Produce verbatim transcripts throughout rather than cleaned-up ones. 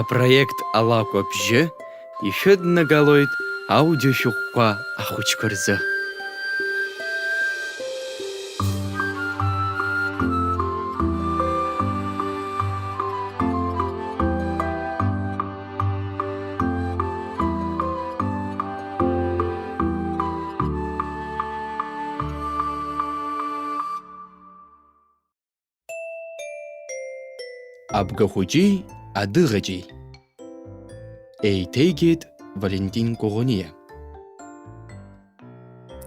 Апроект Алакә абжьы ишәыднагалоит аудиошәҟәқәа ахәыҷқәа рзы. Абгахәыҷи адыӷаҷи. Еиҭеигеит Валентин Коӷониа.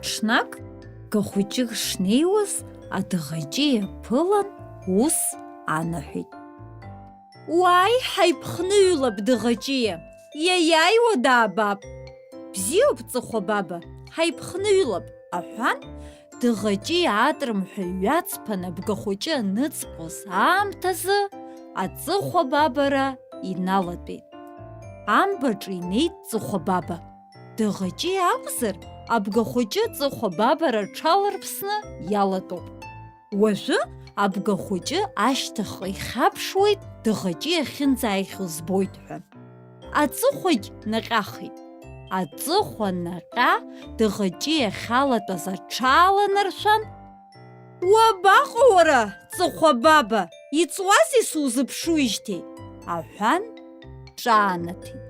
Ҽнак, гахәыҷык шнеиуаз, адыӷаҷиа ԥылан, ус анаҳәеит. Уааи, ҳаиԥхныҩлап, дыӷаҷиа, иаиааиуа даабап. Бзиоуп, Ҵыхәа баба, ҳаиԥхныҩлап, аҳәан, дыӷаҷиа атрымҳәа иҩаҵԥан абгахәыҷы аныҵҟьоз аамҭазы, аҵыхәа бабара иналатәеит. Амбаҿы инеит Ҵыхәа баба. Дыӷаҷиа акәзар, абгахәыҷы Ҵыхәа бабара аҽаларԥсны иалатәоуп. Уажәы абгахәыҷы ашьҭахьҟа ихьаԥшуеит, дыӷаҷиа ахьынӡааихьоу збоит ҳәа. Аҵыхәагь наҟьахит. Аҵыхәа наҟьа дыӷаҷиа ахьалатәаз аҽааланаршәан, уабаҟоу уара, Ҵыхәа баба, иҵуазеи сузыԥшуижьҭеи? Аҳәан, ҿаанаҭит.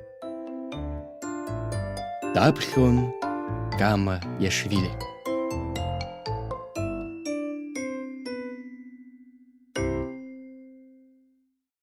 Даԥхьон Кама Иашвили.